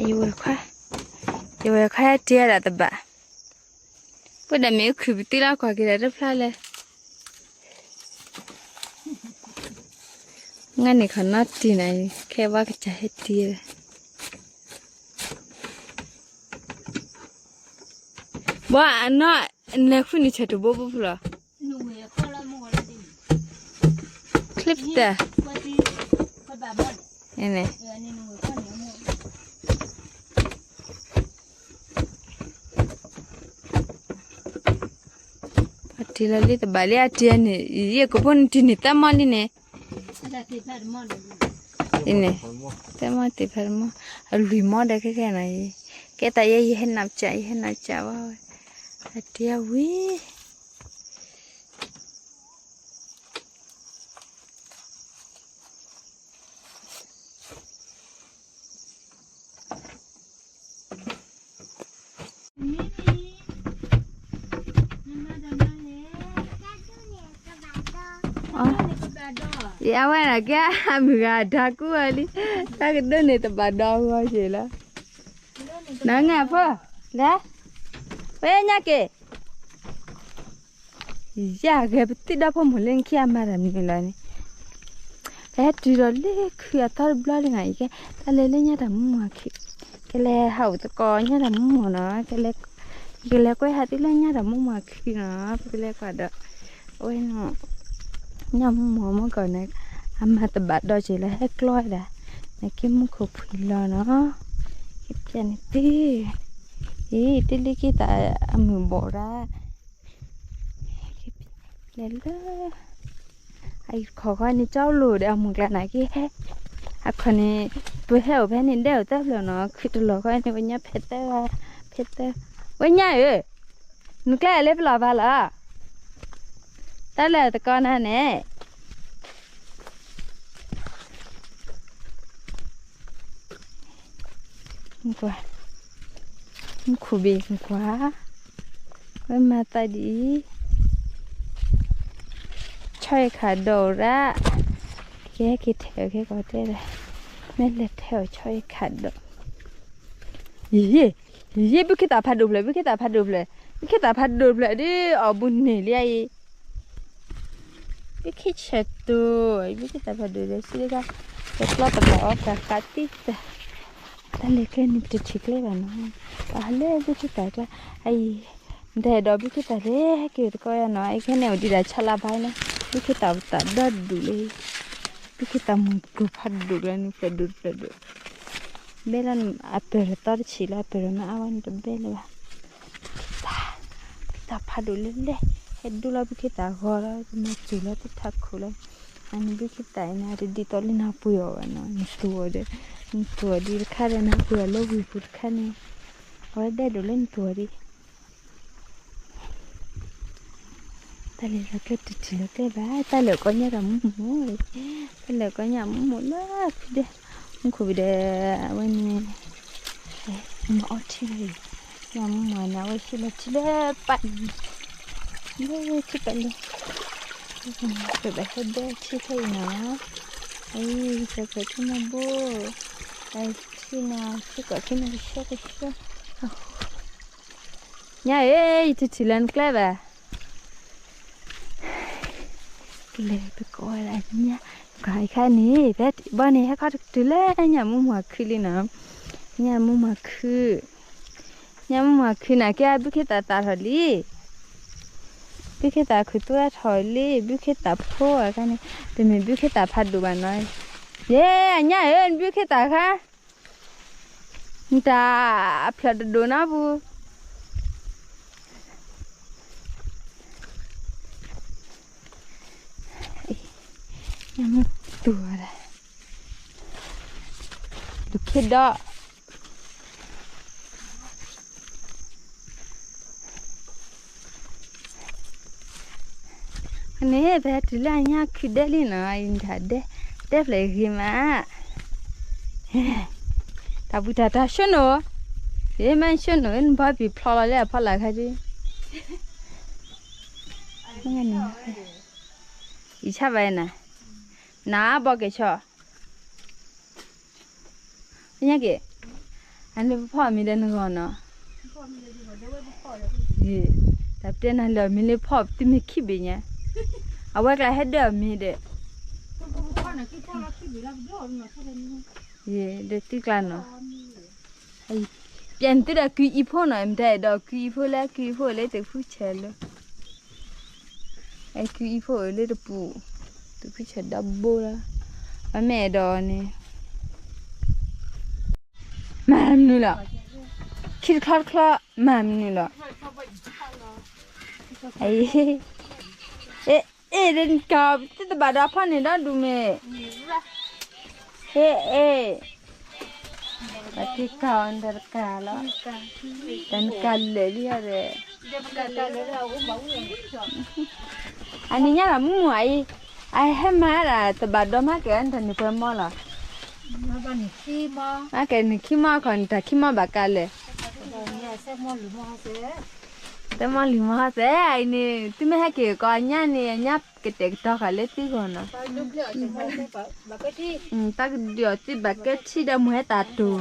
ယဝဲၢ်ခွါ, ယဝဲၢ်ခွါဟဲတ့ၢ်ဒၣ်တဘၣ်, ပှၤဒီးမ့ၢ်ခုၣ်ပတုၤလၢကွၢ်က့ၤဒီးတဖျါလဲၣ်, ငါန့ၣ်ခီနီတံၢ်နၤ, ခဲဘၣ်ကစၢ်ဟဲတ့ၢ်ဝဲ ဘၣ်အနီၢ်, လဲၤဃုန့ၢ်ဆၢၣ်တဘိဘိဖုလီၤ, ချ့ပတၢ်, န့ၣ် အတ့ၢ်လီၤလံတဘၣ်လံ အတ့ၢ်န့ၣ် ယကဖိန့ၣ်တ့ၢ်န့ၢ်တၢ်မီၢ်လံန့ၣ်, န့ၣ်, တၢ်မီၢ်တ့ၢ်ဖဲတမီၢ်, အလွံၢ်မီၢ်ဒီးခဲခဲနၤအံၤ, ကဲတၢ်ယဲယဟဲနးကၠး ယဟဲနးကၠးဝဲ, အတ့ၢ်ဝံၤ အဝဲဒၣ်ကဲအမုၢ်ဂၤအဒါကူအီၤလံ, တၢ်ကဒိးန့ၢ်တဘၣ်ဒီးဂီၤက့ၤလီၤ, နငါဖိ, လဲၤ, ဝဲညါက့ၤ ယဂဲၤပသံဒီဖိမိၢ်လၢနခံအမၤတၢ်မနုၤလီၤန့ၣ်, ပဟဲတုၤဒီးလၢခုအသီတဘျီလံနၤအံၤကဲ, တၢ်လဲၤလၢညါတၢ်မူမွှၤခု, ကလဲၤဟးအိၣ်သကိးညါတၢ်မူမွှၤနီၤ, ကလဲၤကွဲဟးတုၤလၢညါတၢ်မူမွှၤခုနီၤ, ပကလဲၤကွၢ်ဒီး, အဝဲ ညၣ်မူမွှၤမုၢ်ကီၢ်န့ၣ်, အမၤတဘၣ်ဒီးက့ၤလၢဟဲကျီဝဲဒၣ်, နက့မူခိၣ်ဖှံလီၤနီၤ, ကဖျဲးန့ၣ်တ့ၢ်, အံၤ တ့ၢ်လံက့ၤသးအမုၢ်ဘီၣ်ရၣ်, လဲၤလၢ အံၤတခီခီန့ၣ် ကၠီလိာ်ဒီးအမုၢ်ကျါနာ်က့ဟဲ, အခီန့ၣ် ပဟဲအိၣ်ဖဲန့ၣ်ဒဲအိၣ်တဖျၢၣ်နီၤ, ခုတလီၢ်ခီန့ၣ် ဝဲညါဖဲသၢ, ဖဲသၢ, ဝဲညါဧၢ, နကျဲလၢပလီၢ်ဘၣ်လီၤ, တၢ်လၢတကီနၤန့ၣ် ကွၢ်, မူခိၣ်ဘ့ၣ်ကွၢ်, ဝဲမၤသးဒ်အံၤ, ဆီယခးဒိးရၣ်, ကဲက့ၤထဲးအီၤခဲကီးတဲလဲၣ်, မ့ၢ်လဲၤထဲးအီၤဆီယခးဒိး, ယ့ၢ်, ယ့ၢ် ဘုခ့သၣ်ဖးဒိၣ်ဖျၢၣ် ဘုခ့သၣ်ဖးဒိၣ်ဖျၢၣ်, ဘုခ့သၣ်ဖးဒိၣ်ဖျၢၣ်ဒ်အီၣ်ဘူးန့ၢ်လံအံၤ ဘုခ့ဆဲးတိၤ, ဘုခ့သၣ်ဖးဒိၣ်ဒီးစံးတခါ, ကကျီတဘၣ်အီၤကးဃးသံသး, တၢ်လဲၤကျဲန့ၣ်တထံၣ်ကျဲဘၣ်နီၤ, ပှၤဟးလၢဘုခ့သၣ်ကျါ, အံၤ, နတအဲၣ်ဒိးဘုခ့သၣ်လဲၣ် ဟဲက့ၤတကီယၤနီၤ, အခဲန့ၣ်အိၣ်ဒံးဒၣ်ဆါလၢဘါလၢ, ဘုခ့သၣ်သၣ်ဒီဒူၣ်လံ, ဘုခ့သၣ်မုၢ်ကျိၤဖးဒိၣ်ကျါန့ၣ် ဖျၢၣ်ဒိၣ်တဖျၢၣ်ဒိၣ် ဘဲလၢအပၢၢ်တသီတဆံးလၢအပၢၢ်တမ့ၢ်အါဝဲန့ၣ်တဘဲလၢၤဘၣ်, ဘုခ့သၣ်ဖးဒိၣ်လၢလဲၣ်, ဟဲဒိလီၤဘုခ့သၣ်ဂီၤလီၤ မၤစၢၤလီၤသ့ၣ်ထးခိၣ်လီၤ, အန့ၣ်ဘုခ့သၣ်အံၤန့ၣ် အတဒ်သိးလၢနၢ်ပှ့ၤအီၤဘၣ်နီၤ, နသူၣ်အီၤဒီး, နသူၣ်အီၤဒံးတခါဒီး နၢ်ပှ့ၤအီၤလၢဝံၤပူၤတခါန့ၣ်, အဝဲဒဲဒိၣ်လၢနသူၣ်အီၤဒံး တၢ်လဲၤလီၤကျဲတထံၣ်လီၤကျဲဘၣ်, တၢ်လဲၤကီညၣ်တၢ်မူမိၢ်, တၢ်လဲၤကီညၣ်မူမိၢ်လၢဖုဒဲ, မူခိၣ်ဖုဒဲ, အဝဲန့ၣ်, မၤအီထံလံ, ညၣ်မူမိၢ်န့ၣ် အဝဲဟံးလီၤထံလၢပၢ်, လၢထံပၢ်လံ, ပဟဲဒဲထံဖဲအံၤနီၤ, အံၤ ကဲထံမဘိ, ထံနီၤ ထံကီၢ်ထံနီၤကဆှီကဆှီ, ညၣ်ဧၢ, ယတထံၣ်လၢနကျဲဘၣ်, ကလဲၤတကိးဝဲဒၣ်ညၣ်, ကွၢ်အခါန့ၣ် ဖဲဘီန့ၣ် ဟဲခီတတုၤလၢညၣ်မူမိၢ်ခုလံနီၤ, ညၣ်မူမိၢ်ခု, ညၣ်မူမိၢ်ခုန့ၣ် ကဲဘုခ့သၣ်သၣ်ထီၣ်လံ, ဘုခ့သၣ်ခုၣ်သူဝဲထီၣ်လံ, ဘုခ့သၣ်ဖိအခါန့ၣ်, တမ့ၢ်ဘုခ့သၣ်ဖးဒိၣ်ဘၣ်နီၤ, ယဲ အညၣ်ဧၢ နဘုခ့သၣ်ခါ နတၢ်အဖျၢၣ်တဒိၣ်နီပူၤ, ညၣ်မူတူၢ်ဝဲဒၣ်, ဒုးခ့ဒီး, န့ၣ် ပဟဲတုၤလၢအညၣ်ခုဒဲလံနီၤ, အံၤနတၢ်ဒဲ, ဒဲဖျၢၣ်ဂ့ၤမး, တၢ်ဘူၣ်တၢ်တၢ်ဆိနိၣ်, ယမ့ၢ်ဆိနိၣ် နဘီဘံၣ်ဖျီလီၤလၢအဖီလာ်ခါဒ်, အံၤဆါဘၣ်နၤ, နဘီက့ၤဆီ, ညါက့ၤ, အလၢပဖီၣ်အမံၤဒီးနဂီၢ်နီၤ, တၢ်ပတဲနၤလၢအမံၤလၢဖီၣ်တုၤမ့ၢ်ခံဘ့ၣ်ညါ, အဝဲကျါဟဲဒၢအမံၤဒီး, ဒီးသုကျါနီၤ, ပျဲနသုဒီးကုအံၤဖိနီၤမ့ၢ်တၢ်အဲၣ်ဒိးကုအံၤဖိလၢကုအံၤဖိလၢတဖုဆဲးလၢ အဲကုအံၤဖိအၢလၢတပူၤ, တဖုဆဲးဒီဘိလီၤ, အမ့ၢ်အဲၣ်ဒိးန့ၣ်, မၤမနုၤလီၤ, ခံတချီတချီ, မၤမနုၤလီၤ, အ့ၣ်, အ့ၣ် တဘၣ်ဒီးဖီၣ်န့ၣ်ဒီဒူၣ်မ့ၢ်, ဟ့ၣ်အ့ၣ်, ပှၤက့ၤကၤအီၤနတကၤလီၤ, တနကၤလၢာ်လံဒီး အန့ၣ်ညါလီၤမုၢ်မုၢ်အံၤ, အဟဲမၤဒၣ်တဘၣ်ဒီးမၤကဲၤနတၢ်န့ၣ်ပှဲၤမီၢ်လီၤ, မၤကဲၤနခံမီၢ်ခီနတၢ်ခံမီၢ်ဘၣ်ကးလဲၣ်, တမီၢ်လံၤမီၢ်ဟီသဲအံၤန့ၣ် သုမ့ၢ်ဟဲက့ၤကီးအညါန့ၣ် အညါကတဲာ်ကတီၤဃာ်လၢသုဂီၢ်နီၤ တၢ်ကဒုးအီၤသုဘၣ်ကဲထံၣ်ဒီးမုၢ်ဟဲတၢ်တိၢ်,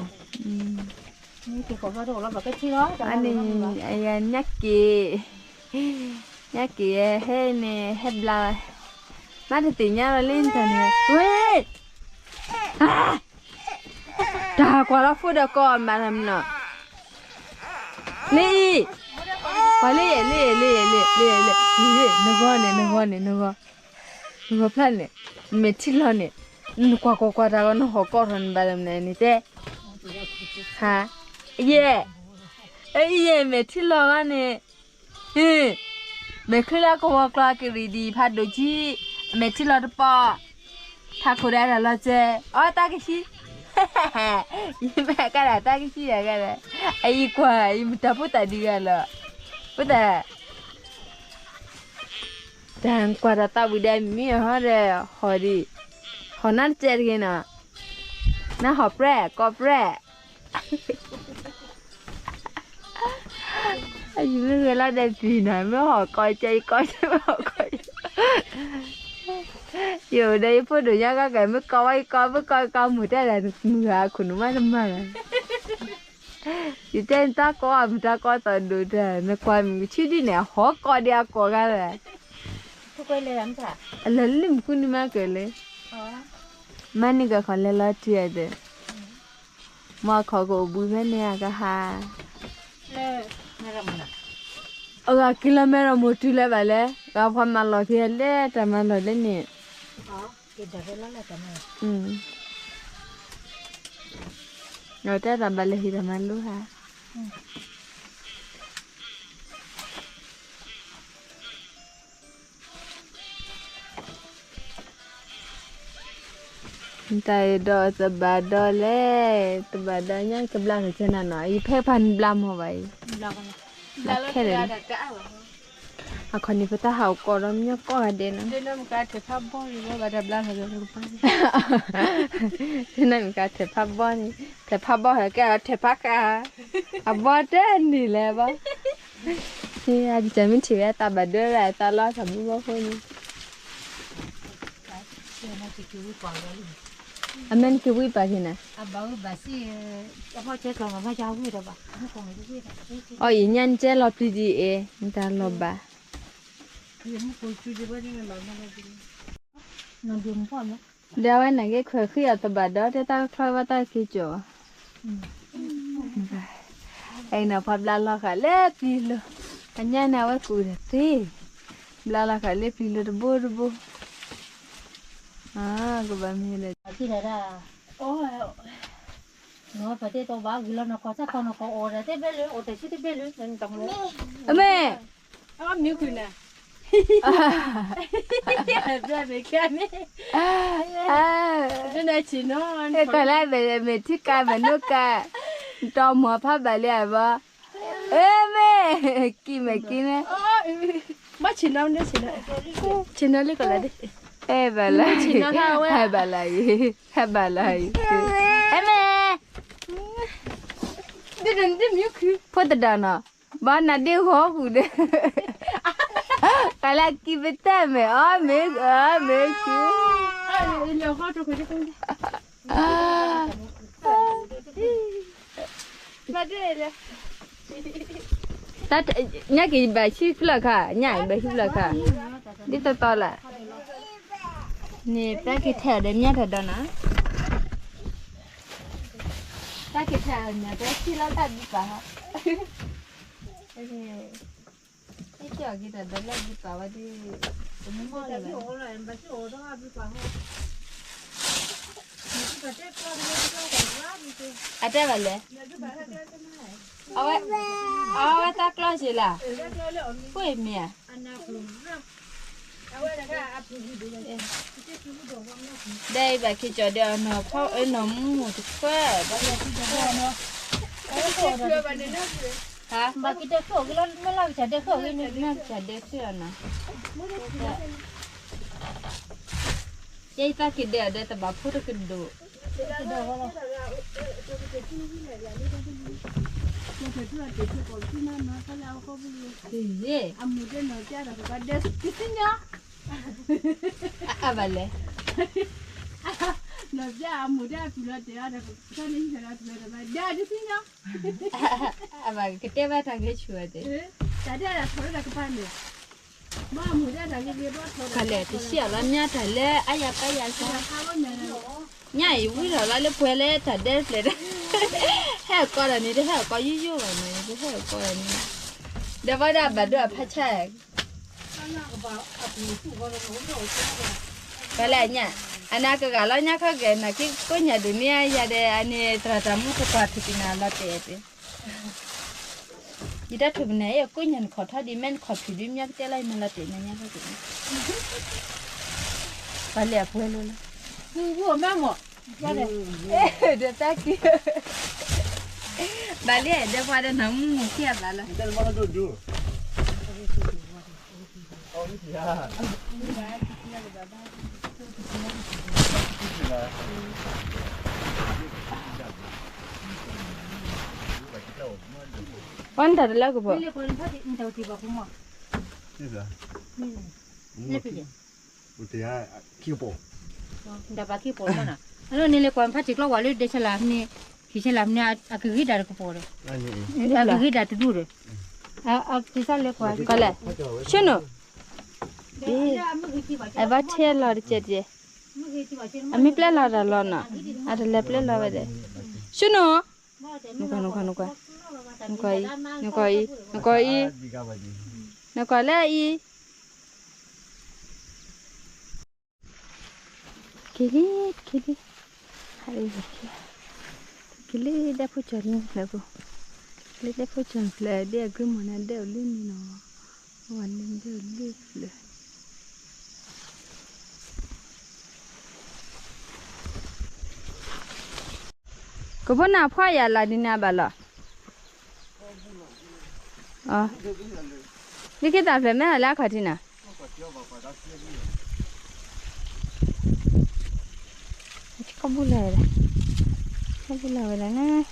အန့ၣ်, အညါက့ၤ, ညါက့ၤဟဲန့ၣ် ဟဲဘျါ, မ့ၢ်တသ့ၣ်ညါလီၤလၢနတၢ်န့ၣ်, ဝဲ, တၢ်ကွၢ်လီၤဖိဒီးကိးမၤတၢ်မနီၤ, လၢအံၤ, ကွၢ်လၢယဲၢ် လၢယဲၢ် လၢယဲၢ် လၢယဲၢ် လၢယဲၢ်, နဂီၢ်န့ၣ် နဂီၢ်န့ၣ် နဂီၢ်, နဂီၢ်ဖျါန့ၣ်, မဲာ်ထံလီၤန့ၣ်, နကွၢ်ကွၢ်ကွၢ်တၢ်ဂီၤ နဟီၣ်ကိးထီၣ်န့ၣ်ဘၣ်လၢမနုၤန့ၣ်တဲ, ဟါ, ယဲၢ်, ယဲၢ်မဲာ်ထံလီၤဂီၢ်န့ၣ်, မဲာ်ချံလီၤကဝီၤကျီကရံၣ်ဒံးဖးဒိၣ်ကံ, မဲာ်ထံလီၤတပီၢ်, ဖးခိၣ်ဒီးတၢ်လီၤစဲး, အီတၢ်ကဟံး, ယမ့ၢ်ကါဒၣ်တၢ်ကဟံးယၤကါဒီး, အအံၤကွၢ် ယမတၤဖိသၣ်ဒံးဂၤလီၤ, ဖိသၣ် တၢ်ကွၢ်တၢ်သးဝံၣ်ဒီးမံအဟီဒီး, ဟီၣ်ဒံး, ဟီၣ်နါတစဲးတဂ့ၤနီၤ, နဟီၣ်ပြဲၢ် ကိးပြဲၢ်, ယမ့ၢ်ဂဲၤလီၤဒီးပျံၤနီၤ မ့ၢ်ဟီၣ်ကိးကဲ ယကိးကဲမ့ၢ်ဟီၣ်ကိး, ယအိၣ်ဒီးယဖိဒိၣ်ညါကီကဲ မ့ၢ်ကိးဝဲယကိး မ့ၢ်ကိးယကိးမုၢ်တဲဒၣ် မုၢ်ဂၤအခိၣ်နူာ်မးတမၤလီၤ ယတဲနတၢ်ကိးအမုၢ်တၢ်ကိးသီၣ်ဒိၣ်တၢ် နကွၢ်မုၢ်ကဆံဒ်န့ၣ် အဟီၣ်ကိးဒံးအကိးဂၤလၢ်, အလဲၤလၢမုၢ်ဃုနံၤမးကၢၤလၢ, မ့ၢ်န့ၣ်ကခီလဲၤလီၤတံၢ်အဒၢး, မ့ၢ်ခီကအိၣ်ဘှံးဖဲန့ၣ်အကဟါ, အဂၤက့ၤလီၤမဲရမိၢ်တုၤလၢၤဘၣ်လဲၣ်, ဂၤဖှီၣ်မၤလီၢ်က့ၤလဲၣ် တၢ်မၤလီၢ်လၢန့ၣ် အတဲတၢ်ဘၣ်လဲၤဟံးတၢ်မၤလိဟါ, တၢ်အဲၣ်ဒိးတဘၣ်ဒီးလဲၣ်, တဘၣ်ဒီးညါကဘျါကစဲနၤနီၤ, ယဖဲပှၤနဘျါမီၢ်ဘၣ်အံၤ, ခဲလၢာ်, အခီန့ၣ် ပတၢ်ဟးအိၣ်ကိးဒီးမညီကိးဂၤဒဲးနီၤ, တနမ့ၢ်ကထဲးဖးဘီန့ၣ်, ထဲးဖးဘီဟဲကဲအီၤထဲးဖးဃာ်, အဘီတန့ၢ်လဲၣ်ဘီ, အကစၢ်မ့ၢ်ထံၣ်ဝဲအသးဘၣ်ဒိရၣ်အသးလီၤသးမူဘီဖိန့ၣ် အမ့ၢ်နကဝံပာ်က့ၤနၤ, အီ ယညါနကဲလီၤပျံၤဒံးအံၤ နတၢ်လီၤဘၣ်, ဒီးအဝဲန့ၣ်က့ၤခွဲးဃံအီၤတဘၣ်ဒီး တဲတၢ်ကချီဘၣ်တၢ်က့ၤကၠီၤ, အဲၣ်နၤဖးဘျါလီၤဃာ်လၢပျံၤလိၤ, အညါန့ၣ်အဝဲကူၣ်တသ့, ဘျါလီၤဃာ်လၢပျံၤလိၤတဘိတဘိ, ကဘၣ်မ့ၢ်လဲၣ် အမ့ၢ်, ကီၢ်လၢမဲာ်ထံကါမဲာ်နိကါ, နတီမီၤဖးဘၣ်လံဧါဘီ, အမ့ၢ်, ကံမဲာ်ကံန့ၣ်, ဆ့ၣ်နီၤလံကီၢ်လၢဒၣ်, ဟဲဘၣ်လၢ, ဟဲဘၣ်လၢအံၤ, ဟဲဘၣ်လၢအံၤ, အမ့ၢ် ဖိသဒါနီၤ, ဘၣ်နၤဒ့ဂီၤဃုာ်ဒီး, ကလၢကံပတဲမဲာ် အီ မ့ၢ်, အီ မ့ၢ်ကံ, လၢဃီတခုာ်တခုာ်, ညၣ်က့ၤဘၣ်ဆံဖျၢၣ်ခါ, ညၣ်ဘၣ်ဆံဖျၢၣ်ခါ, ဒ်သိးသိးလၢ န့ၣ်တၢ်က့ၤထဲးဒီးမၠၣ်ထီၣ်ဒီးနီၤ, တၢ်က့ၤထဲးအီၤန့ၣ် တၢ်ဆံလီၤတၢ်ဘံပာ်ဟီ, ဟဲက့ၤအီၤက့ၤဒီးလၢဘံပာ်ဝဲဒ်, တမ့ၢ်မီၢ်လၢၤဘၣ်, အတဲဘၣ်လဲၣ်, အဝဲတၢ်ကျီၢ်က့ၤလၢ, ပှ့ၤမ့ၢ်ဧါ ဒီးအံၤဘၣ်က့ၤကၠီၤဒီးအနီၤဖီအနီၤမူတခွဲးဘၣ်, ဟါ, ဘၣ်က့ၤတဲဖျၢၣ်အီၤက့ၤလီၤမ့ၢ်လၢကစၢ်ဒဲးဖျၢၣ်အီၤနီၤ, ယဲယသးက့ၤဒဲးအီၤဒီးတဘၣ်ဖိတကဒိၣ်, အဘၣ်လဲၣ်, နီၢ်ပျၢ်အမူၤဒၣ်အပူၤလီၤတဲာ်အီၤဒီး, တၢ်န့ၣ်ဟံၣ်လီၤတဘျီဒီးဘၣ်ဒၣ်ဒုးသ့ၣ်ညါ, အဘၣ်ကတဲဘၣ်တၢ်ဂဲၤဆူၣ်ဝဲတဲ, တၢ်ဒၣ်ဒၣ်ထီၣ်လၢတၢ်ကပၤန့ၣ်, ဘၣ်အမူၤဒၣ်တၢ်ဂ့ၤဂ့ၤဘၣ်ထီၣ်, ကလဲၣ်တဆံအီၤလီၤမၠၣ်တၢ်လၢအယၤပၢယၤဆၢ, ညၣ်အံၤဝံထီၣ်လီၤလၢပှဲၤလၢတၢ်ဒဲတဖျၢၣ်ဒီး, ဟဲအကီဒီးန့ၣ် တဟဲအကီယိယိဘၣ်နီၤ, ယဟဲအကီဒီးန့ၣ်, ဒီးဘၣ်ဒၣ်ဘၣ်ဒိအဖးဆါ ပှၤလၢညၣ်, အနၤကဂၤလီၤညါခီကဲနၤက့ကိးညၣ်ဒိၣ်န့ၢ်ယၤဒီး အန့ၣ်သရၣ်တၢ်မူတကွၢ်ထူၣ်က့ၤနၤလီၤတဲာ်တဲ, ယတၢ်ထူၣ်ဖဲန့ၣ် ယကိးညၣ်နခီၣ်ထီၣ်ဒံး မ့ၢ်နခီၣ်ဖံးဒံးမ့ၢ်ကတဲလီၤယမၤလီၤတဲာ်နၤညါခီက့ၤ, ပှၤလဲၤအပှဲၤလိလီၤ, ဒီးတၢ်က့ၤ, ဘၣ်လံဒီးပှၤဒီးနၤမူမူခံဂၤဘၣ်လီၤ ပှၤနတၢ်တလၢကပီၤ, နတၢ်ပာ်ခံကပီၤလီၤနီၤ, အလီၢ်န့ၣ်လဲၤကွၢ်ဖးထံကျီဝဲလၢဒဲဆဲလးန့ၣ်, ထံဆဲလးန့ၣ် အကဂ့ၤဒၣ်တကပီၤဒီး, အကဂ့ၤဒၣ်တဒူၣ်ဒီး, အကသံၣ်သးလဲၤကွၢ်, ကီးလဲၣ်, ဆူနိၣ်, အဘၣ်ထဲလီၤတကဲးတကဲး, အမ့ၢ်ပျဲလီၤတၢ်လီၤနီၤ, အတလဲၤပျဲလီၤဝဲဒီး, ဆူနိၣ်, နကွၢ်, နကွၢ်, နကွၢ်အံၤ, နကွၢ်အံၤ, နကွၢ်လၢအံၤ က့ၤလံ, က့ၤလံ, ဟးလံ, က့ၤလံဒဲဖိကၠီၤလံဖျၢၣ်ပူၤ, က့ၤလံဒဲဖိကၠီၤဖျၢၣ် ဒ်အဂ့ၢ်မ့ၢ်န့ၣ် ဒဲအိၣ်လၢန့ၣ်နီၤ, ဝဲန့ၣ်ဒဲအိၣ်လၢဖျၢၣ် ကဖိနၢ်ဖှီၣ်ယၤလီၤဒ်န့ၣ်ဘၣ်လီၤ, လၢခံတၢ်ဖျၢၣ်မ့ၢ်လၢအခီၣ်ထံးနၤ, ကဘူၣ်လၢၤဝဲဒၣ်, ကဘူၣ်လၢၤဝဲဒၣ်န့ၣ်,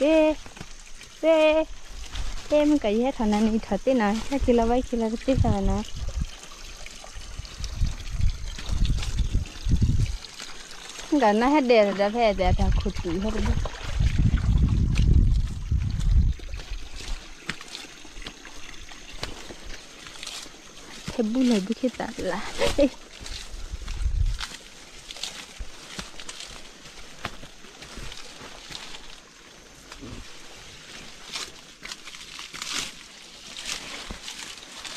သ့, သ့, သ့မ့ၢ်ကယဟဲထီၣ်နၤန့ၣ် ယထီၣ်သ့နၤ, ဟဲက့ၤလီၤဝဲက့ၤလီၤတသ့တၢ်နၤ ကနၣ်ဟဲဒဲးဒီးဖဲအတၢ်ခူၣ်တုာ်ဟဲတဘျီ, ဟဲဘူၣ်လၢၤဘုခ့သၣ်လၢ်,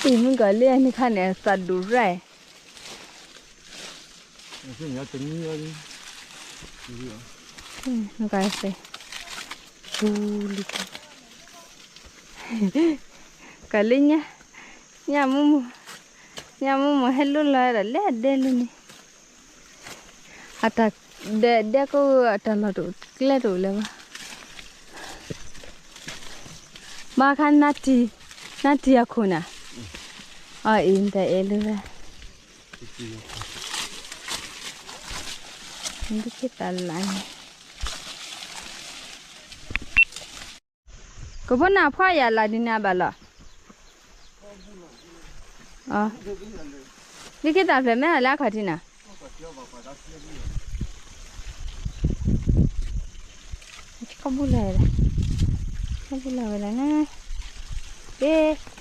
အံၤမုၢ်ကီၤလံၢ်အန့ၣ်ခါန့ၣ် သးဒိၣ်ရၢ် နကစဲ, ပူလံ, ကလၢညါ, ညၣ်မူမူ, ညၣ်မူမူဟဲလိၣ်လီၤဒီးလၢအဒဲလၢန့ၣ်, အတၢ်ဒဲ, ဒဲကအိၣ်အတၢ်လီၢ်တအိၣ်ကျဲတအိၣ်လၢၤဘၣ်, ဘၣ်ခါနၢ်တံၢ်, နၢ်တံၢ်အခိၣ်နၤ, အအံၤနတၢ်အဲၣ်လၢၤဘၣ် ဒုးက့ၤသးလၢ်န့ၣ်, ကဖိနၢ်ဖှီၣ်ယၤလီၤဒ်န့ၣ်ဘၣ်လီၤ, လၢခံတၢ်ဖျၢၣ်မ့ၢ်လၢအခီၣ်ထံးနၤ, က ဘူၣ်လၢၤဝဲဒၣ်, ဘူၣ်လၢၤဝဲဒၣ်နီၤ, ဝ့ၢ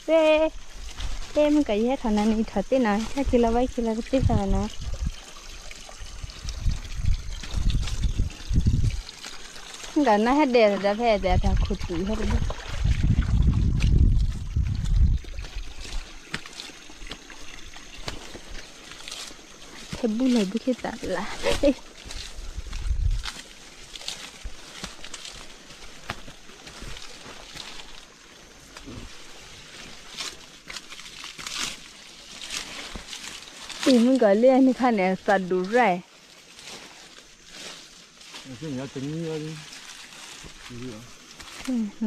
်, ဝ့ၢ်, မုၢ်ကီး ယဟဲထီၣ်နၤန့ၣ် ယထီၣ်သ့နီၤ, ဟဲက့ၤလီၤဝဲက့ၤလီၤတသ့တၢ်နီၤ, မုၢ်ကီး နဟဲဒဲးဒီးဖဲအတၢ်ခိၣ်တူာ်ဟဲတဘျီ ထဲဘူၣ်လၢၤဘုခ့သၣ်လၢ်, အံၤမုၢ်ကီးလၢအန့ၣ်ခါန့ၣ် သးဒိၣ်ရၢ်,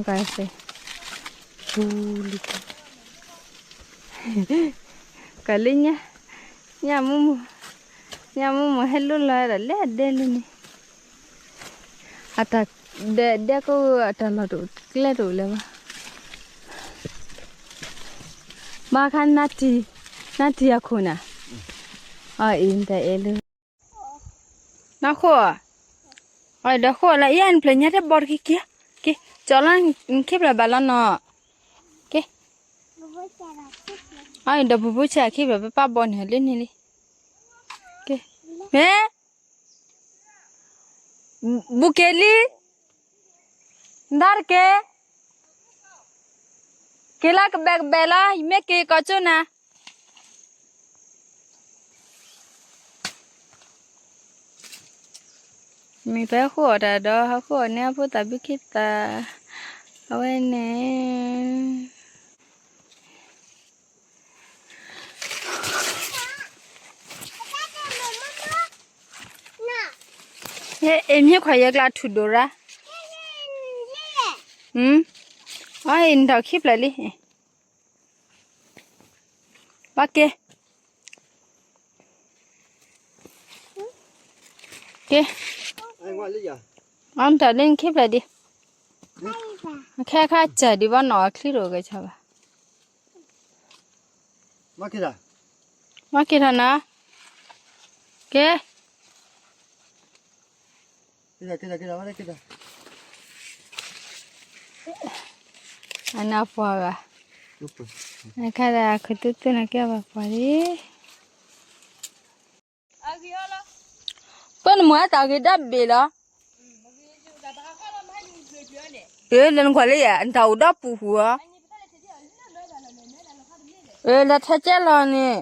ကစ့, ကလၢညါ, ညါမုၢ်မုၢ်, ညါမုၢ်မုၢ်ဟဲလိၣ်လီၤဝဲဒၣ်လၢအဒဲလၢန့ၣ်, အတၢ်ဒဲဒဲကအိၣ်အတၢ်လီၢ်တအိၣ်ကျဲတအိၣ်လၢၤဘၣ်, ဘၣ်ခါနါတံၢ်, နါတံၢ်အခိၣ်နၤ, အအံၤနတၢ်အဲၣ်လၢ နၢ်ဃိ, အဒီးဃိလၢယဲၢ်နဖျၢၣ်ညါတဘီတက့ၢ်, က့ၤ, ကၠီလီၤ, နခ့ဖျၢၣ်ဘၣ်လီၤနီၤ, က့ၤ, အဒီးပူၤပူၤဆဲးခ့ဖျၢၣ်ပပၢ်ဘီန့ၣ်လၢန့ၣ်လံ, က့ၤ, မ့ၢ်, ဘူက့ၤလံ, နဒါတက့ၢ်, က့ၤလၢကဘဲးကဘဲးလီၤ, ယမ့ၢ်က့ၤကီၢ်ကၠိနၤ မ့ၢ်ပဟဲဃုအီၣ်တၢ်ဒီး ဟဲဃုအီၣ်န့ၢ်အဖိသၣ်ဘုခ့သၣ်, အဝဲန့ၣ်, အ့ၣ်မ့ၢ်ခွါယဲကျါထူၣ်ဒိၣ်ရၣ်, အံၤနထီၣ်ခံဖျၢၣ်လံ, ဘၣ်က့ၤ, က့ၤ, အတၢ်လၢနခံဖျၢၣ်ဒံး, ခဲခါစၢ်ဒံးဘၣ်နီၣ်အချံတအိၣ်ကဲဆၢဘၣ်, ဘၣ်က့ၤထီၣ်နၤ, က့ၤ အနၢ်ပှၤဂၤ, အခါဒၣ်ခုသူသူနကဲဘၣ်ပှၤလံ, ပၢနမၤအတၢ်ဂ့ၤဒီဘ့ၣ်လီၤ, အ့ၣ် လၢနကွၢ်လၢယၤ နတၢ်အိၣ်ဒီပူၤဃုာ်ဧါ, အ့ၣ် လၢထဲကဲလီၤန့ၣ်,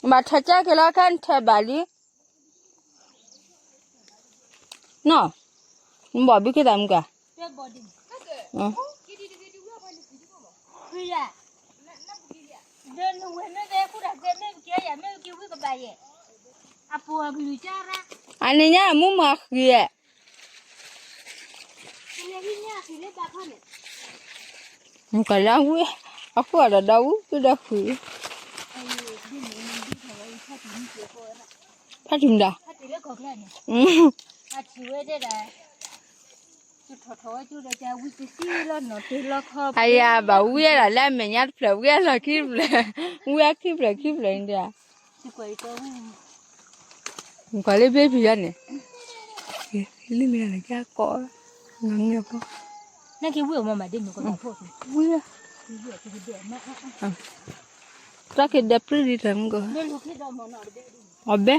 ဘၣ်ထဲကဲက့ၤလီၤ ခဲနထဲဘၣ်လံ နီၢ်, နဘီၣ်ဘုခ့သၣ်မုၢ်ကါ, အန့ၣ်ညါမူမၤဃံၤ, ကလၢဝံၣ်, အဃိဒီးဒီဝံၣ်ဒီဃံၤ, ဖးထံမတၤ, အယၤဘၣ်ဝံၣ်လီၤလၢအမဲာ်ညါတဖျၢၣ် ဝံၣ်လီၤခံဖျၢၣ်, ဝံၣ်ခံဖျၢၣ်ခံဖျၢၣ်န့ၣ်ဒီး ကွၢ်လၢဘ့ၣ်ဘံၣ်ယါန့ၣ်, လၢမ့ၢ်လၢကကိး, ငါငဲၢ်ဖီ, နကဝံၣ်အမၤမၤဒ်န့ၣ်ကီး, ဝံၣ်, တၢ်က့ၤဒဲးပြံၢ်ဒံးတၢ်မုၢ်ကီး, အဘဲ,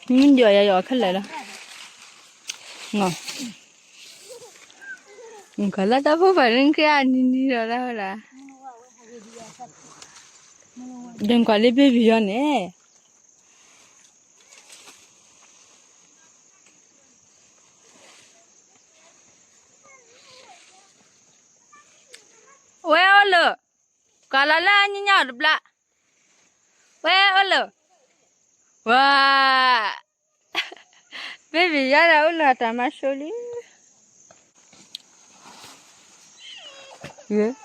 မ့ၢ်ယီၤယၤယီၤခဲလၢာ်လီၤ, ကလၢတၢ်ဖိပာ်လၢနခ့အနံၤနံၤဒီးဒၣ်ဝဲဒၣ်, ဒ်ကွၢ်လၢဘ့ၣ်ဘံၣ်ယါန့ၣ် ဝဲအိၣ်လၢ, ကလီၤလၢအညီညီတဘျီ, ဝဲအိၣ်လၢ, ဝါ, ဘ့ၣ်ဘံၣ်ယါဒီးအိၣ်လၢအတၢ်မၤဆိလံ, တၢ်ဝံၤ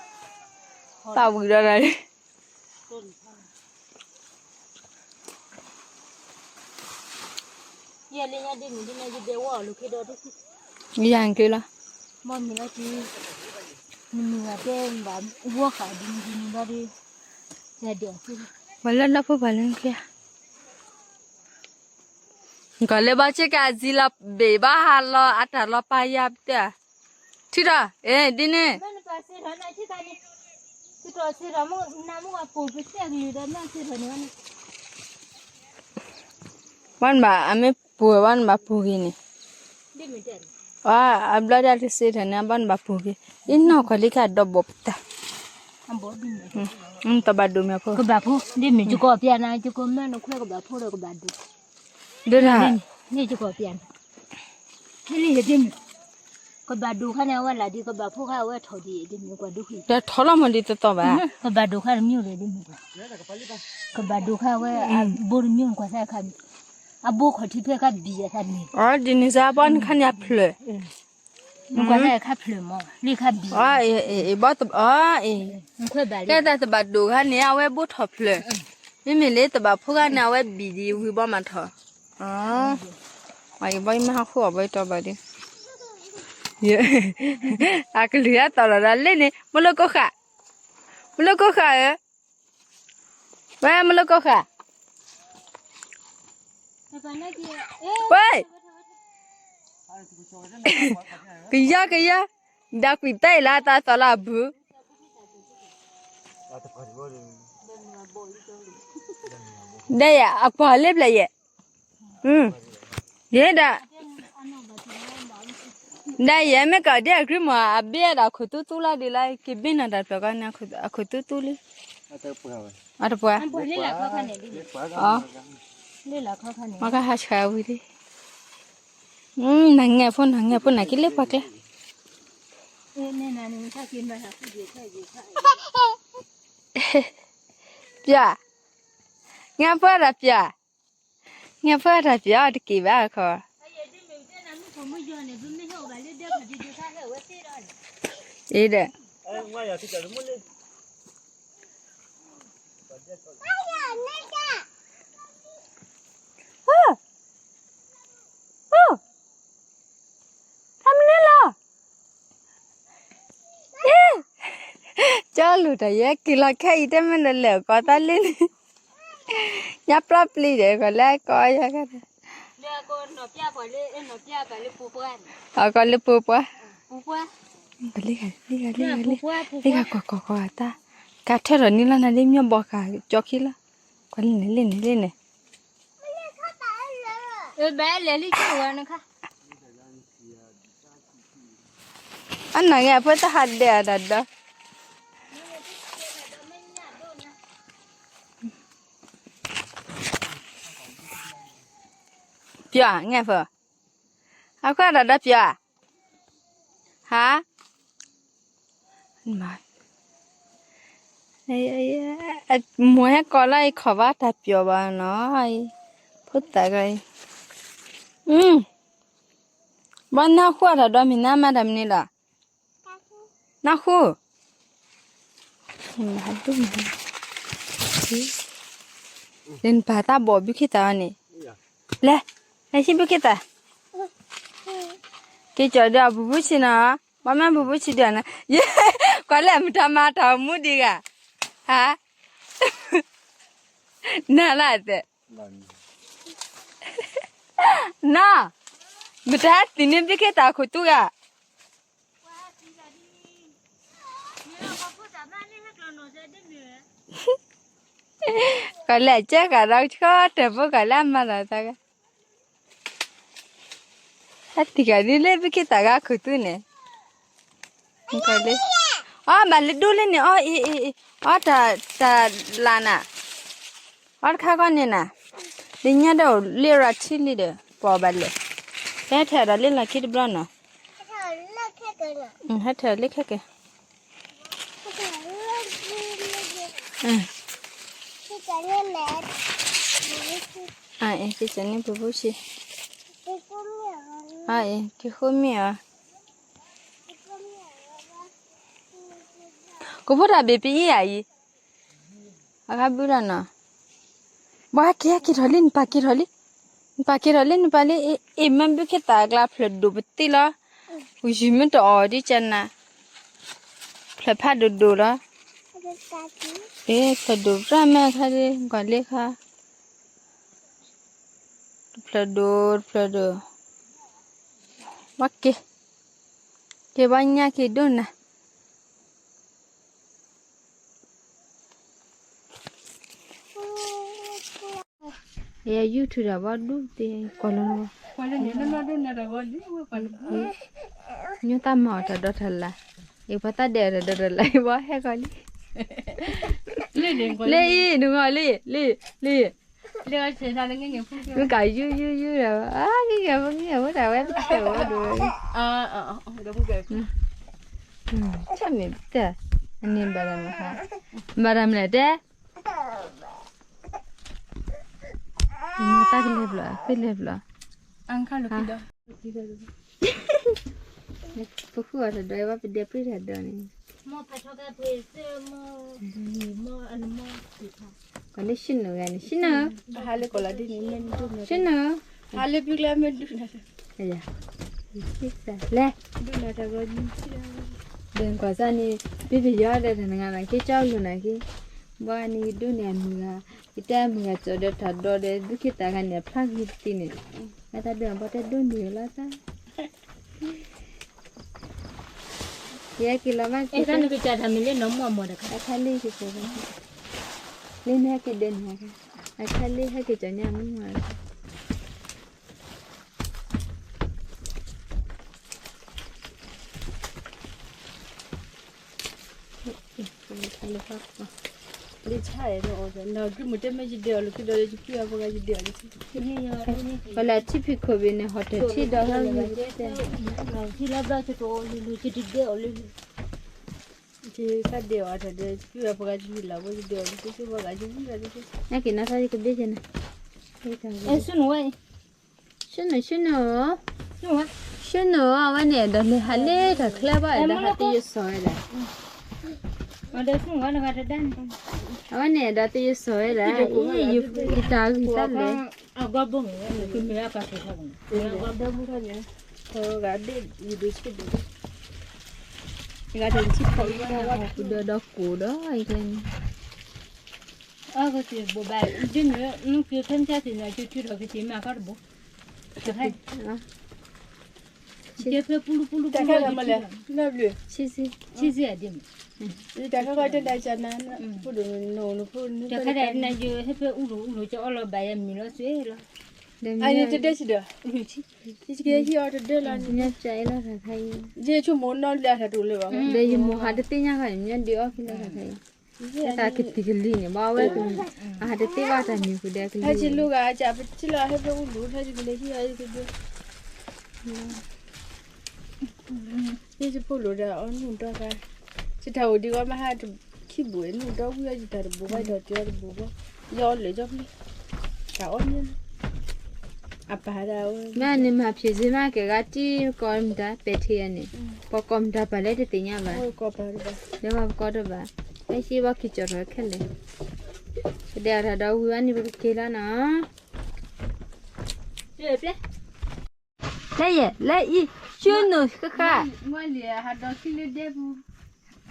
ဒီးနၤလံ ယၤက့ၤလီၤ, ပှၤလၢလၢဖိပှၤလၢနခ့ဧါ, ကီၤလၢဘီဆ့ကၤအဇံလီၤဘ့ၣ်ဘၣ်ဟါလီၤ အတၢ်လီၤပာ်ယၤပတၢၢ်, ထံထီၣ်, အ့ၣ် ဒ်န့ၣ်, ဘၣ်နဘၣ်အမ့ၢ်ပူၤဘၣ်နဘၣ်ပူၤဂ့ၤန့ၣ်, အဘျီဒၣ်တစ့ထီၣ်န့ၣ် အဘၣ်နဘၣ်ပူၤဂ့ၤ, အံၤနီၢ်ကီၤလံကဒီးဘိးပတၢၢ်, တဘၣ်ဒိးမ့ၢ်ဖိ, ကဘၣ်ဖိ, ဒ်မ့ၢ်ယကီၢ်ပျၢ်နၤ ယကမၢနခွဲကဘၣ်ဖိဒီးကဘၣ်ဒိး, ဒ်, န့ၣ်ယကီၢ်ပျၢ်နၤ, ဒ်န့ၣ်ယဒ်မ့ၢ်, ကဘၣ်ဒိးခါန့ၣ် အဝဲလၢဒ် ကဘၣ်ဖိခါအဝဲထီၣ်ဒ် ဒ်မ့ၢ်ကွၢ်ဒိၣ်ဃံ, ဒီးထီၣ်လီၤမးဒ်သီသီဘၣ်, ကဘၣ်ဒိးခါတမံၤဒီးဒ်မ့ၢ်ကွၢ်, ကဘၣ်ဒိးခါဝဲ, အဘိတမံၤကွၢ်သးခါ, အဘိခီၣ်ထံးဖဲခါဘံၣ်အသးန့ၣ်, အီ ဒ်န့ၣ်စ့ၢ် ပှၤနခါန့ၣ်အဖျၢၣ်, နကွၢ်သးခါဖျၢၣ်မး လံခါဘံၣ်, အီ အ့ၣ် အ့ၣ် ဘီ, အီ အ့ၣ်, ကဲသးတဘၣ်ဒိးခါန့ၣ် အဝဲဘိထီၣ်ဖျၢၣ်, မ့မ့ၢ်လၢတဘၣ်ဖိခါန့ၣ် အဝဲဘံၣ်ဒ်ဝံၤဘီမးထီၣ်, အီ, အံၤဘီယမ့ၢ်ဟးဃုအီၤဘီယတီဘၣ်ဒီး, အကလုၢ်အသီၣ်လီၤဒီးလၢန့ၣ် မလိကိၣ်ဃာ်, မလိကိၣ်ဃာ်ဧၢ, ဝဲမလိကိၣ်ဃာ်, ဝဲ, ကယီကယီ, ဒီးကွံာ်တဲအံၤလၢအသးသီၣ်လၢအဘု, ဒီးယဲ အကွၢ်လၢပျၢၤယဲ, ယဲဒၣ်, ဒီးယဲမ့ၢ်ကီးဒ်အကြံမး အဘ့ၣ်ဒၣ်ခိၣ်သူသူလီၤဒ်လၢ က့ၤဘ့ၣ်နၤတၢ်တပျၢၤကီးန့ၣ် အခိၣ်သူသူလံ, အတပှၢ်, အ, မ့ၢ်ကဟးဆှၢဝံၤလံ, နငဲၢ်ဖိ နငဲၢ်ဖိ နက့ၤလၢပှၤကျါ, ပျၢ်, ငဲၢ်ဖိတၢ်ပျၢ်, ငဲၢ်ဖိတၢ်ပျၢ်တက့ၤဘၣ်ခီ, အ့ၣ်ဒီး, အိၣ်, အိၣ်, တၢ်မနုၤလီၤ, ကၠီလူၤတၢ်ယဲက့ၤလီၤခဲအံၤ တမ့ၢ်နလဲၤကီးတၢ်လၢန့ၣ်, ညါပျီပျံၤဒီး ကီးလၢကီးယၤကဒီး, အကီးလၢပှၤပှၢ်, လံဂၤလံဂၤလံဂၤလံဂၤ ကီးကီးကီးတၢ်, ကးထၢထီၣ်န့ၣ်လီၤနၤလၢမ့ၢ်ဘီဃာ်ကၠီခံလီၤ, ကွၢ်လံန့ၣ်လံန့ၣ်လံန့ၣ် အနၢ်ဂ့ၤအဖိတဟးဒဲးအတၢ်ဒီး, ပျီၤ ငဲၢ်ဖိ, အခိၣ်တၢ်ဒီးပျီၤ, ဟါ, မိၢ်ဟဲကီးလၢအံၤခီၣ်ဘၣ်တၢ်ပျီၤဘၣ်နီၤ, ဖိသၣ်ဂၤအံၤ, ဘၣ်နၢ်ဃုအတၢ်ဒီးမ့ၢ်နၢ်မၤတၢ်မနုၤလီၤ, နၢ်ဃု, နပာ်တၢ်ဘီၣ်ဘုခ့တၢ်အီၤန့ၣ်, လဲၤ, လဲၤဟံးဘုခ့တၢ်, က့ၤကီၤဒီးအဘူးဘူးဆံနီၤ, ဘၣ်မ့ၢ်ဘူးဘူးဆံဒီးနၤ, ယဲ, ကွၢ်လၢမတၤမၤတၢ်မူဒံးဂၤ, ဟါ, နၤလၢအသဲး နီၤ, မတၤဟဲသံန့ၢ်ဘုခ့တၢ်ခိၣ်သူဂၤ, ကီးလၢအကဲဂၤဒီးဆှီတၢ်ဖိကီးလၢအမၤလီၤသးဂၤ, ဟဲသံဂၤဒ်လၢဘုခ့တၢ်ဂၤခိၣ်သူန့ၣ်, အီ ဘၣ်လၢဒိၣ်လၢန့ၣ် အီ အ့ၣ် အ့ၣ် အီ တၢ် တၢ်လၢ်နၤ, အီတခါခီန့ၣ်နၤ, လၢညါဒီးလၢရၤထံလံဒီး ပှၤဘၣ်လဲၣ်, ဟဲထဲးဒီးလၢလီၢ်ခံတဘျီနီၤ, ဟဲထဲးဒီးလၢခဲကဲ, အ့ၣ် က့ၤစၢ်န့ၢ်ပူၤပူၤဆံး, အ့ၣ် က့ၤဃိမ့ၢ်အီၤ, ကဖိတၢ်ဘ့ၣ်ပအံၤဧါအံၤ, အဂၤဘုလီၤနီၤ, ဘၣ်က့ၤက့ၤထီၣ်လံ နပၢ်က့ၤထီၣ်လံ, နပၢ်က့ၤထီၣ်လံ နပၢ်လံ အ့ၣ် မ့ၢ်ဘုခ့တၢ်အကျါဖျၢၣ်ဒိၣ်ပသံလီၤ, ယုၢ်မ့ၢ်တအီၣ်ဒ်ကနၤ, ဖျၢၣ်ဖးဒိၣ်ဒိၣ်လီၤ, အ့ၣ် ဖျၢၣ်ဒိၣ်ပြၣ်မဲာ်ခါဒ် ကွၢ်လၢခါ, တ ဖျၢၣ်ဒိၣ်တဖျၢၣ်ဒိၣ်, ဘၣ်က့ၤ, က့ၤဘၣ်ညၣ်က့ၤဒိၣ်နၤ ယယူၢ်ထူဒီးဘၣ်ဒူၣ်သ့ကွၢ်လီၤလီၤ, ညိၣ်တၢ်မၤအီၤတၢ်ဒီတၢ်လါ, ယပှၤတၢ်ဒဲးအီၤတၢ်ဒီတၢ်လါ ယဘၣ်ဟဲကီးလံ, လၢအံၤ နဂီၢ်လံ, လံ, လံ, မ့ၢ်ကယူၢ်ယူၢ်ယူၢ်ဒီး အါ ဂံၢ်ဂၤဖိ ဂံၢ်ဂၤဖိ တၢ်ဝဲတၢ်ဝဲဒိၣ်ဝဲ, န့ၣ်တၢ်, အန့ၣ်ဘၣ်တၢ်မနုၤ, ဘၣ်တၢ်မနုၤတဲ တၢ်ကလဲၤဘျီ ဃ့လဲၤဘျီ, ပဃုအီၤတၢ်ဒီး ဘၣ်ပဒဲပှ့ၤတၢ်ဒီးန့ၣ်, ကန့ၣ် ရှုနုာ်ဂၤန့ၣ် ရှုနုာ်, ရှုနုာ်, လဲၤ ဒ်ကွၢ်စၢ်န့ၣ် ပပယီၤဒီးတနၤနၤက့ ကၠီလိာ်နၤက့, ဘၣ်န့ၣ် ယဒိၣ်န့ၢ်အမုၢ်ဂၤ, ယတဲအမုၢ်ဂၤကၠီဒီးတၢ်ဒီဒီး ဒုးက့ၤသးဂၤန့ၣ် အဖျါဂ့ၤတသ့န့ၣ်, အတၢ်ဒိၣ်န့ၢ်ဘၣ်တဲဒိၣ်န့ၢ်လီၤသး ယဟဲက့ၤလီၤဘၣ်က့ၤ, အခါလံ လံန့ၣ်ဟဲက့ၤဒဲးန့ၣ်, အခါလံဟဲက့ၤကၠီညါမုၢ်မး, ပှၤလၢထံဖံးခိၣ်ဘ့ၣ်န့ၣ် ဟီၣ်တထံၣ်ဒီးဟဲဂ့ၤ, ညါက့ၤနီၢ်ထီၣ်ယကဘ့ၣ်ကၠီန့ၣ်, ရှုနုာ် ရှုနုာ်, ရှုနုာ်, အဝဲန့ၣ်ဒီးလၢဟးလၢတၢ်ချၢဘၣ်ဒီးဟးတယိစီၤဝဲဒၣ်, အဝဲန့ၣ်ဒီးတယိစီၤဝဲဒၣ်, ယတၢ်ဂံၢ်တၢ်လဲၤ, ဒီးဒီးကိၣ်ဒီး အကဘၣ်, ဒ်န့ၣ် နကဖဲမဆါတ့ၢ်န့ၣ် ကၠိထူဒီးကသ့မၤခီတဘိ, ကဖဲပူလူပူလူပူလူ, ဆံဆံ, ဆံဆံအဒ့မး, တခါဒၣ်နယဟဲဖဲအူလိၤအူလိၤ ကၠီအီလီၤဘၣ်ယမံၤလီၤစွဲလီၤ, အန့ၣ်တဒၢစံးဒီး, ညါပျဲအ့လီၤတၢ်ခါအံၤ, ယဆိကမိၣ်နီၢ်လၢအတၢ်တအိၣ်လၢၤဘၣ်, ဒီးယမိၢ်ဟးတသ့ၣ်ညါဃီန့ၣ် မ့ၢ်ဒုးအီၣ်ဖဲလီၤတၢ်ခါအံၤ, တၢ်ကတံၤကလံၤန့ၣ် ဘၣ်ဝဲ, အဟးတသ့ဘၣ်တၢ်မံၤဃုာ်ဒီးကလံၤ, ဟဲက့ၤလူၤဂၤအကပထံၣ်လီၤဟဲဖဲအူလိၤထီၣ်ယကလဲၤဟံၣ်အီၤယကဒုး ယစဖိလိာ်ဒီးအီၣ်နုၢ်ဒီဂၤ, ယတၢ်အိၣ်ဒံးဝဲမဟါတခံဘူးန့ၣ် နုၢ်ဒီဝံၤအီၤယတၢ်တဘူးဘၣ် ယတၢ်တဘူးဘၣ်, ယအီၣ်လၢာ်ယီၣ်ဖျၢၣ်, တၢ်အီၣ်မ့ၢ်, အပၢ်ဒၣ်ဝဲ, မ့ၢ်န့ၣ်မၤဖံးစ့မ့ၢ်ကဲဂၤတံၢ်ကီမတၤပဲာ်ထံအန့ၣ်, ပှၤကီမတၤပာ်လၢတသ့ၣ်ညါဘၣ်, လၢမၤပကီတဘၣ်, လၢဟံၣ်ဘၣ်က့ၤကၠီထီၣ်ခဲလၢာ်, ပဒဲအတၢ်ဒီးဝံၤဝဲန့ၣ်ပကက့ၤလီၤနီၤ လၢယဲၢ် လၢအံၤ ရှုနုာ်ဃၣ်ဃၣ်,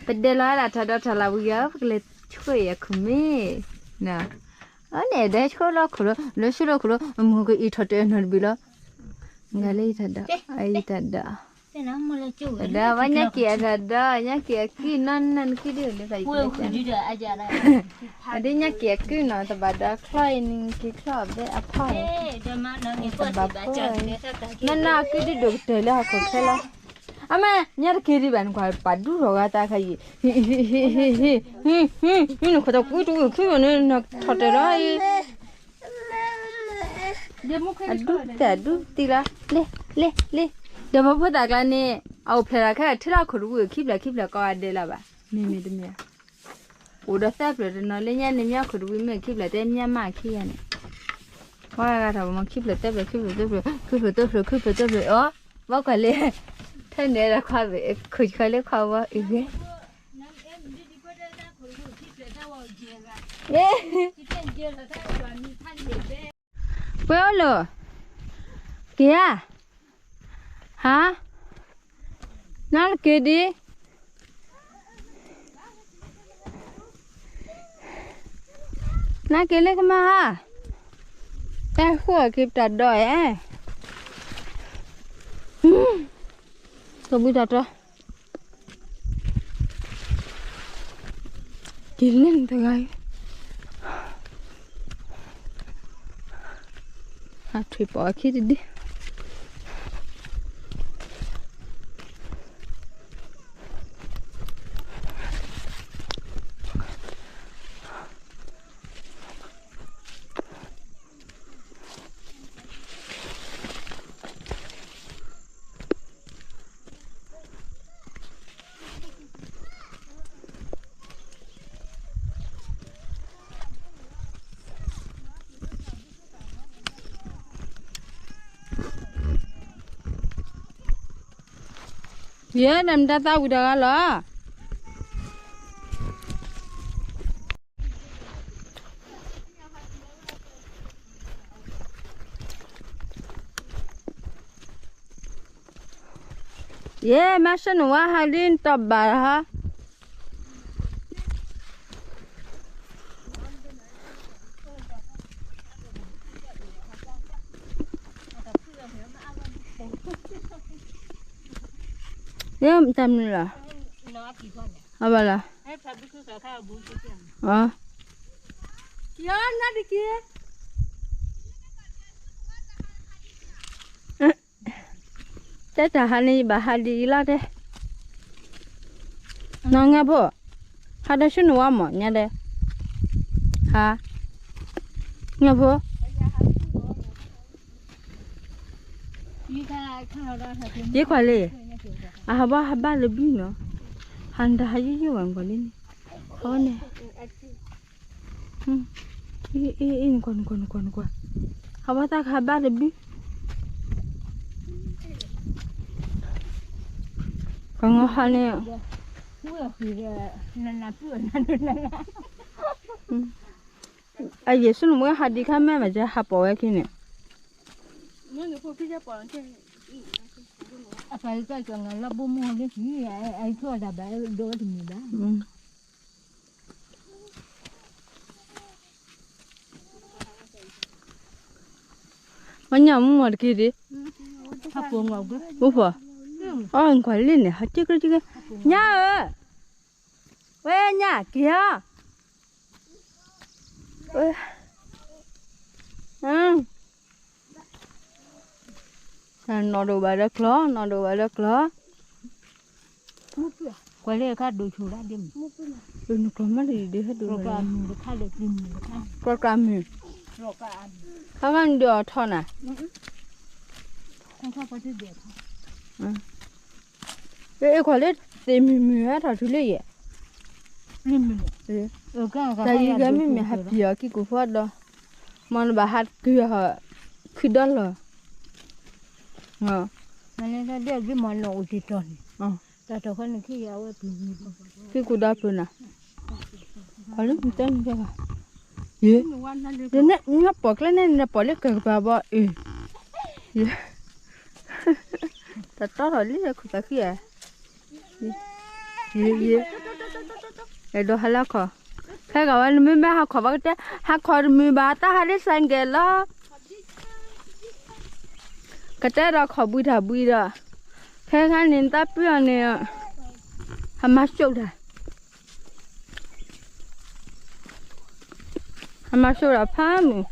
ပဒဲလီၤဒၣ်တၢ်ဒီးတၢ်လၢဝံၤဂၤ ပကလဲၤဆှၢယၤခုၣ်မ့ၢ်, အန့ၣ်ဒီးဆှၢလီၤခိၣ်လီၤ လၢဆှၢလီၤခိၣ်လီၤ အမုၢ်ကအံးထီၣ်တၢ်နီတဘ့ၣ်လီၤ, ဂၤလၢယတၢ်ဒီး အံၤတၢ်ဒီး တၢ်ဒီးဝဲညါက့ၤအတၢ်ဒီး ညါက့ၤအကုၢ်နီၢ်နၢ်နကုၢ်ဒ်လဲၣ်ဖးယံၤ အဒ်ညါက့ၤအကုၢ်နီၢ် တဘၣ်ဒီးချီအံၤန့ၣ် က့ၤချီအဘဲအဖီအံၤ, တဘၣ်ဖီအံၤ, နီၢ်နီၢ်အကုၢ်ဒ်ဒိၣ်ကတၢၢ်လၢဟီၣ်ခိၣ်ချၢလီၤ, အမ့ၢ် ညါတက့ၤဒံးဘၣ် နကွၢ်ပာ်ဒူထီၣ်ဂၤသးခါအံၤ, နခိၣ်တကွံတဝံၤခုၣ်န့ၣ် နထီၣ်တၢ်လီၤအံၤ အဒူတၢ်ဒူတံၢ်လီၤ, လ့ လ့ လ့, ဒီးပဖိသၣ်ကျါန့ၣ် အအိၣ်ဖျဲၣ်လီၤခဲလၢာ် ထံလီၤခိၣ်တဝံၤ ခံဖျၢၣ်ခံဖျၢၣ်ကိးဂၤဒဲးလီၤဘၣ်, မ့မ့ၢ်တမ့ၢ်, အိၣ်ဒီးသၢဖျၢၣ်တနီၤလၢညါန့ၣ် မ့ၢ်ခိၣ်တဝံၤမ့ၢ်ခံဖျၢၣ်တဲမ့ၢ်မးခံဂၤန့ၣ်, ဝဲဂၤထီၣ်ပမ့ၢ်ခံဖျၢၣ်သၢဖျၢၣ် ခံဖျၢၣ်သၢဖျၢၣ် ခံဖျၢၣ်သၢဖျၢၣ် အီၤ, ဘၣ်ကွၢ်လၢ ထၢနုာ်ဒီးခွါဘ့ၣ် ခိၣ်ဃီလၢခွါဝဲအဂ့ၢ် ပှဲၤအိၣ်လၢ က့ၤဧါ, ဟါ, နက့ၤဒံး, နက့ၤလၢကမၤဧါ, တၢ်ဃိၣ်အက့ၤပတၢ်ဒီးအဲ, တဘုတၢ်တီ, က့ၤလၢနတဂၤအံၤ, ဟးထွံၣ်ပိာ်အခံတဒု ယဲဒၣ်မတၤသးဝံၤတဂၤလီၤ. ယဲမၤဆၢနဝါဟးလံနတီၢ်ဘၣ်ဟါ. ယဲတၢ်မနုၤလီၤ, အဘၣ်လီၤ, တဲတၢ်ဟးန့ၣ် ယဘၣ်ဟးဒ်အံၤလီၤတဲ, နီၢ်ငါဖိ, ဟးဒီးဆူနဝါမး ညါဒဲး, ဟါ, ငါဖိ ယဲခွါလံ, အဟးဘၣ်ဟးဘၣ်လၢဘုနီၤ, ဟးနတၢ်ဟးယိယိဝဲနကွၢ်လံန့ၣ်, အဝဲန့ၣ်, အ့ အ့ အ့ နကွၢ် နကွၢ် နကွၢ် နကွၢ်, ဟးဘၣ်တၢ်ကဟးဘၣ်လၢဘု, ကငီၤဟးန့ၣ် အယဲၢ်ဆူနမ့ၢ်ဟးဒံးခါမ့ၢ်မး ကဟးပိာ်ဝဲခံန့ၣ်, အပၢ်ကကနလီၤဘိမုၢ်ဟီလၢခံ, အထီၣ်ဒၣ်ဘၣ်ဒိတမံၤဘၣ်. မ့ၢ်ညၣ်မုၢ်မီၤတက့ၢ်ဒံး, ပူၤဖီ, အီၣ်ကွၢ်လံန့ၣ် ဟးက့က့က့, ညၣ်ဧၢ, ဝဲညၣ်က့ၤဧါ, ဝဲ, နီၢ်ဒိၣ်ဘၣ်ဒီးကျီၤ, နီၢ်ဒိၣ်ဘၣ်ဒီးကျီၤ, ကွၢ်လၢအခါဒိၣ်ဆိၣ်ဒၣ်ဒ်မုၢ်, နကျီၤမ့ၢ်ဒ်ဒ်ဟဲဒိၣ်, ကျီၤကျါမုၢ်, ခါခါနဒုးအီၤထီၣ်နၤ, အ့ၣ် ခွါလၢသ့ၣ်မုၢ်မုၢ်ဟဲထီၣ်တုၤလၢယဲၢ်, တၢ်အံၤဂဲၤမ့မ့ၢ်ဟးပျံၤအီၤကံၢ်ကူၣ်ဖီဒီး, မ်နဘၣ်ဟးက့ၤအီၤ, ခုဒီလီၤ, မ့ၢ်လၢဒ်အဂ့ၢ်မၤနီၣ်အိၣ်တ့ၢ်တီၤန့ၣ်, တၢ်တီၤခီန့ၣ်ခံယၤဝဲပျံၤ, ကံၢ်ကူၣ်ဒီပျၢၤနၤ, ပှၤလၢမုၢ်တဲနကဲဘၣ်, ယဲ, နပိာ်ကျဲန့ၣ်နပိာ်လၢကကပၤဘီအ့ၣ်, ယဲ တၢ်တီထီၣ်လံခိၣ်သးခံဧါ, ယဲ, ယဲ, အဲၣ်ဒိးဟးလၢခီၣ်, ဖဲဂၤဝဲနမ့ၢ်မ့ၢ်ဟးခီၣ်ဘၣ်ကတဲ, ဟးခီၣ်တမုာ်ဘၣ် တၢ်ဟးလၢစဲးကဲးလီၤ, ကတဲဒီးခီၣ်ဘှံးတၢ်ဘှံးဒီး, ဖဲခါန့ၣ်နတၢ်ပှံၢ်အီၤန့ၣ်, ဟးမၤစိးတၢ် ဟးမၤစိးတၢ်ဖးမုၢ်,